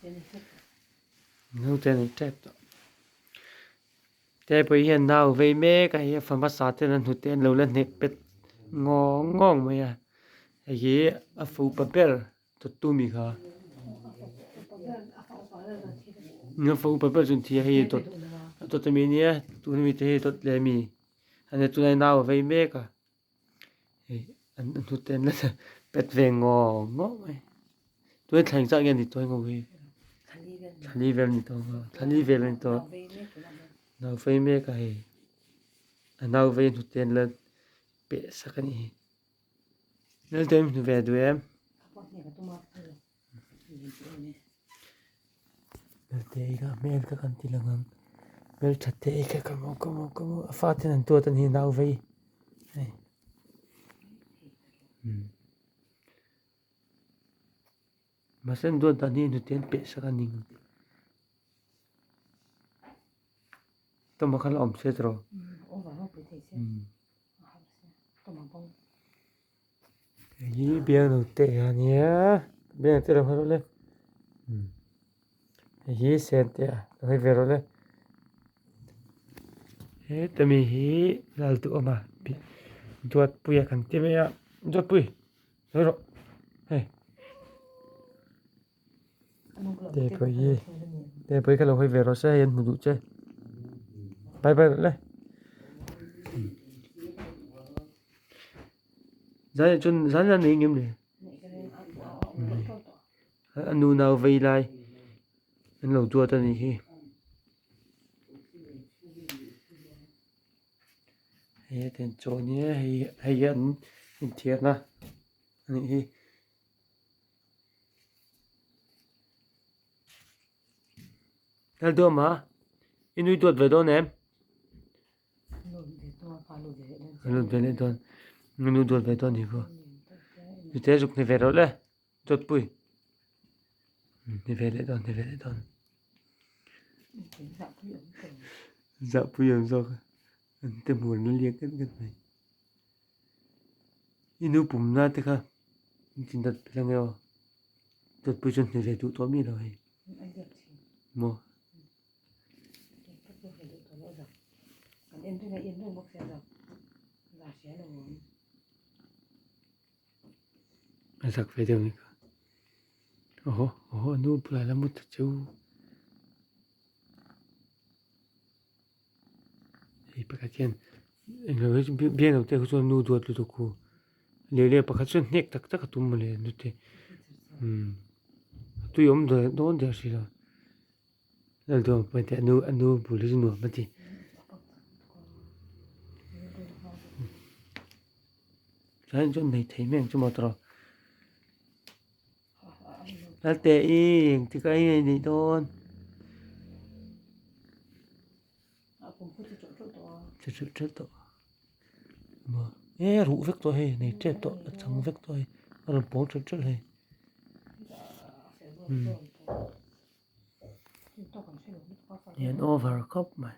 Naute a nei tep tawh. Te pawh hian nau vei mek a hei a fa hmasa ten an hnute an lo la hnek pet ngawng ngawng mai a hei hi a fa upa ber dawttu mi kha a fa upa ber chu an thi a hei dawt a dawt ami ania tuna mi te hi dawt leh ami a tunah nau a vei mek a hei an hnute an la pet ve ngawng ngawng mai tuna thleng zat nge a ni tawh emaw hi thla li vel a ni tawh ang a thla li vel a ni tawh nau vei mek a hei a nau vei hnute an la peh sak a nih hi naute an hmu ve duh em naute hi ka hmel ka kan ti lang ang hmeltha te hi ka ka hmu ka hmu ka hmu a fate an tuat a ni nau vei hei umm mahse an duat dan hi hnute an peh sak a ni tawma kha la awm se tawh umm. Hei hi biang te a nia biang te lo hawi rawh le hei hi sen te a lo hawi ve rawh le heta mi hi lal duh awm a duatpui a kan ti mai a duatpui hawi rawh hei te pawh hi te pawh hi ka lo hawi ve rawh se hei an hmu duh che bye bye rawh le. Zan chuan zan zan nei ngem le a nu nau vei lai an lo duat a nih hi hei a ten chaw nia hei hei hi an inthiarna a nih hi. Lalduama i nui duat ve dawn em? Lut ve leh dawn nu duat ve dawn ni khaw nute zuk ni ve rawh le dawt pui ni ve leh dawn ni ve leh dawn zahpui awm zawk an te hmuh an la liak ngat ngat mai i nu pum na te kha in chin dat phel ange aw dawt pui chuan hne ve duh tawh miah lo hei maw. A zak ve deuh anih kha awhaw awhaw a nu bulah la mut ta chu hei pakhat hian englo hi chu biang lo te hi chuan nu duat lutuk hu leh leh pakhat chuan hnek tak tak a tum mawle nute umm a tui awm dawn der si lo. Lalduang pawh teh nu a nu bul hi chu nuam a ti. Tlaiah chuan nei thei mai ang chu maw tawrh. Lalte i engtik a i neih dawn. Che ṭhelh ṭhelh tawh. Maw e ruh vek tawh hei nei ṭep tawh a chang vek tawh hei a rawn pawng ṭhelh ṭhelh hei. Umm. Hian over khawp mai.